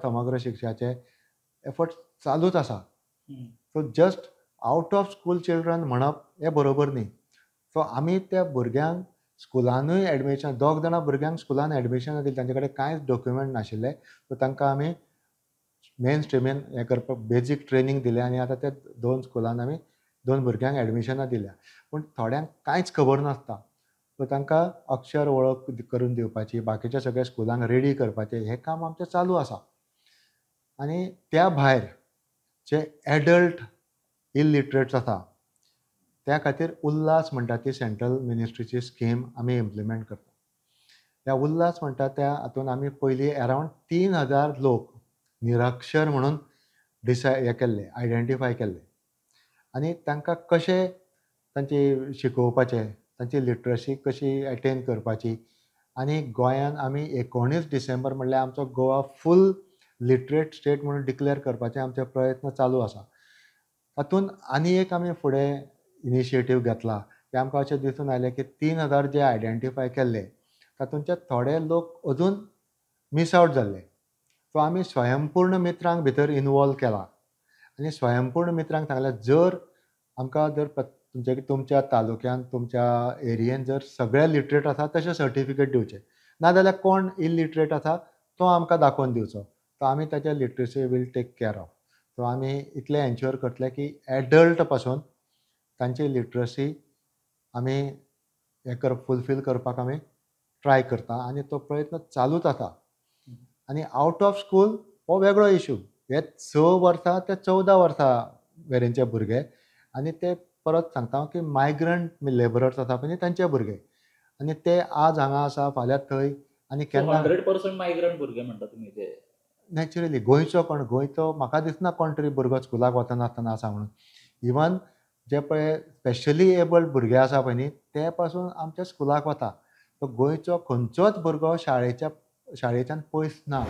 समग्र शिक्षाचे एफर्ट्स चालूच आसा. So just out of school children म्हणप हें बरोबर न्ही. सो आमी त्या भुरग्यांक स्कुलानूय एडमिशन, 2 जाणां भुरग्यांक स्कुलान एडमिशन दिलें, तांचे कडेन कांयच डॉक्युमेंट नाशिल्ले. सो तांकां आमी मेन स्ट्रिमीन हें करपाक बेजीक ट्रेनींग दिलें आनी आतां ते 2 स्कुलान आमी 2 भुरग्यांक एडमिशनां दिल्या. पूण थोड्यांक कांयच खबर नासता, सो तांकां अक्षर वळख करून दिवपाची, बाकीच्या सगळ्या स्कुलांक रेडी करपाचें हें काम आमचें चालू आसा. आनी त्या भायर जे एडल्ट इलिटरेट्स आसा त्या खातीर उल्हास म्हणटा ती सेंट्रल मिनिस्ट्रीची स्कीम आमी इम्प्लिमेंट करता. ह्या उल्हास म्हणटा त्या हातून आमी पयलीं अरावंड 3000 लोक निरक्षर म्हणून डिसाय हें केल्ले, आयडेंटिफाय केल्ले आनी तांकां कशें तांची शिकोवपाचें, तांची लिटरसी कशी एटेन करपाची. आनी गोंयान आमी 19 डिसेंबर म्हणल्यार आमचो गोवा फूल लिटरेट स्टेट म्हणून डिक्लेअर करपाचे आमचे प्रयत्न चालू आसा. तातूंत आनी एक आमी फुडें इनिशिएटीव घेतला की आमकां अशें दिसून आयलें की 3000 जे आयडेंटिफाय केल्ले तातूंतचे थोडे लोक अजून मिस आवट जाल्ले. सो आमी स्वयंपूर्ण मित्रांक भितर इनवॉल्व केला आनी स्वयंपूर्ण मित्रांक सांगलें जर आमकां जर तुमच्या तालुक्यान तुमच्या एरियेन जर सगळे लिटरेट आसा तशें सर्टिफिकेट दिवचें, नाजाल्यार कोण इलिटरेट आसा तो आमकां दाखोवन दिवचो, तो आमी ताच्या literacy will take care of. So आमी इतलें एन्श्योर करतले की एडल्ट पासून तांची लिटरसी आमी हें फुलफील करपाक आमी ट्राय करता आनी तो प्रयत्न चालूच आसा. आनी आवट ऑफ स्कूल हो वेगळो इशू, हे 6 वर्सां ते 14 वर्सां मेरेनचे भुरगे आनी ते परत सांगता हांव की मायग्रंट लेबरर्स आसा पळय न्ही तांचे भुरगे आनी ते आज हांगा आसा फाल्यां थंय आनी केन्ना 100% मायग्रंट भुरगे म्हणटा तुमी ते? नॅचरली गोंयचो कोण, गोंयचो म्हाका दिसना कोण तरी भुरगो स्कुलाक वचनासतना आसा म्हणून. इवन जे पळय स्पेशली एबल्ड भुरगे आसा पळय न्ही ते पासून आमच्या स्कुलाक वता. सो गोंयचो खंयचोच भुरगो शाळेच्यान पयस ना.